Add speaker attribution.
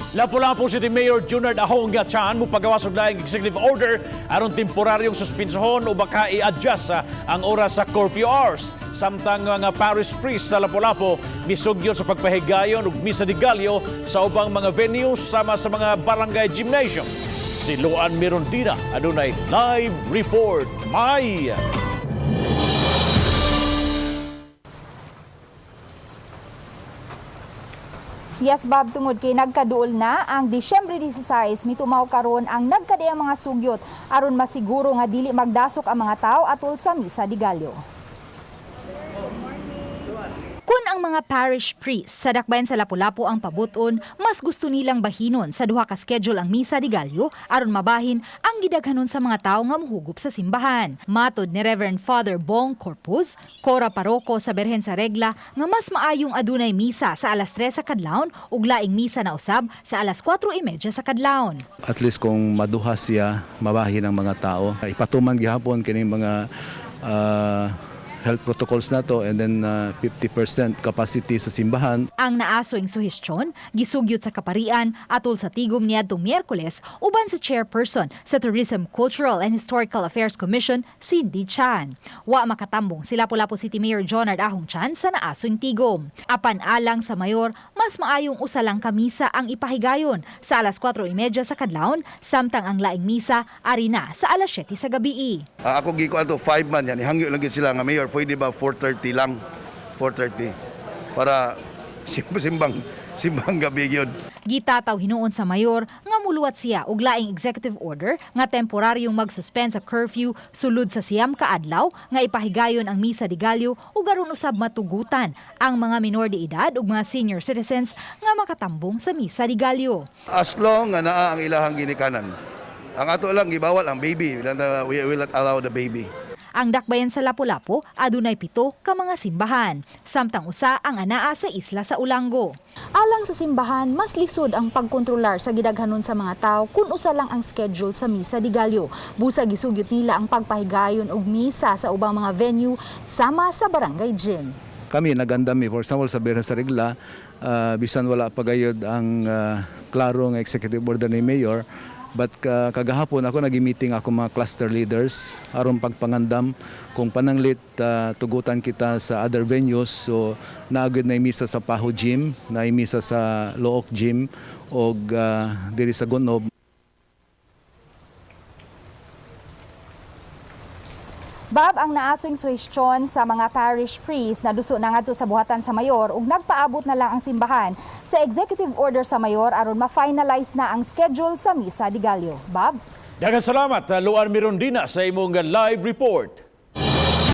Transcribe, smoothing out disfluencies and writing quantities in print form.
Speaker 1: Lapu-Lapu City Mayor Junard Ahong Chan mopagawas og laing executive order aron temporaryong suspensohon o baka i-adjust ang oras sa curfew hours. Samtang mga parish priest sa Lapu-Lapu misugyot sa pagpahigayon og Misa de Gallo sa ubang mga venues sama sa mga barangay gymnasium. Si Luan Mirondina adunay live report. May!
Speaker 2: Yes, Bob, tungod kay nagkaduol na ang Disyembre 16, mitumaw karon ang nagkadiyang mga sugyot aron masiguro nga dili magdasok ang mga tao atol sa Misa de Gallo. Kun ang mga parish priests sa Dakbayan sa Lapu-Lapu ang pabuton, mas gusto nilang bahinon sa duha ka schedule ang Misa de Gallo aron mabahin ang gidaghanon sa mga tao nga muhugup sa simbahan. Matod ni Reverend Father Bong Corpus, Cora Paroko sa Berhen sa Regla, nga mas maayong adunay misa sa alas 3 sa kadlawon ug laing misa na usab sa alas 4:30 sa kadlawon.
Speaker 3: At least kung maduha siya, mabahin ang mga tao. Ipatuman gihapon kining mga health protocols nato and then 50% capacity sa simbahan.
Speaker 2: Ang naasoing suhestyon, gisugyot sa kaparian atol sa tigom niadtong Miyerkules uban sa chairperson sa Tourism, Cultural and Historical Affairs Commission, Cindy Chan. Wa makatambong si Lapu-Lapu City Mayor Jonard Ahong Chan sa naasoing tigom. Apan alang sa mayor, mas maayong usa lang ka misa ang ipahigayon sa alas 4:30 sa kadlawon, samtang ang laing misa ari na sa alas 7 sa gabii.
Speaker 4: Ako gikuan to 5 man yan. Hangyo lang gyud sila nga mayor, pwede ba 4:30 lang? 4:30 para simbang simbang gabi gyud.
Speaker 2: Gitataw hinuon sa mayor nga muluwat siya og laing executive order nga temporaryong magsuspend sa curfew sulod sa 9 ka adlaw nga ipahigayon ang Misa de Gallo ug aron usab matugutan ang mga minor de edad ug mga senior citizens nga makatambong sa Misa de Gallo.
Speaker 4: As long nga naa ang ilahang ginikanan. Ang ato lang gibawal ang baby. We will not allow the baby.
Speaker 2: Ang dakbayan sa Lapu-Lapu adunay 7 ka mga simbahan, samtang usa ang anaa sa isla sa Olango. Alang sa simbahan, mas lisod ang pagkontrolar sa gidaghanon sa mga tao kung usa lang ang schedule sa Misa de Gallo. Busa gisugyot nila ang pagpahigayon og misa sa ubang mga venue sama sa barangay gym.
Speaker 3: Kami nagandam mi, for example sa Birhen sa Regla, bisan wala pa gayod ang klaro nga executive order ni mayor, but kagahapon ako nagi-meeting ako mga cluster leaders aron pagpangandam kung pananglit tugutan kita sa other venues. So naagod na misa sa Paho Gym, na misa sa Looc Gym og diri sa Gun-ob.
Speaker 2: Bob, ang naasong suhestyon sa mga parish priest na duso na ngadto sa buhatan sa mayor ug nagpaabot na lang ang simbahan sa executive order sa mayor aron ma-finalize na ang schedule sa Misa de Gallo. Bob?
Speaker 1: Daghang salamat, Luan Mirondina, sa imong live report.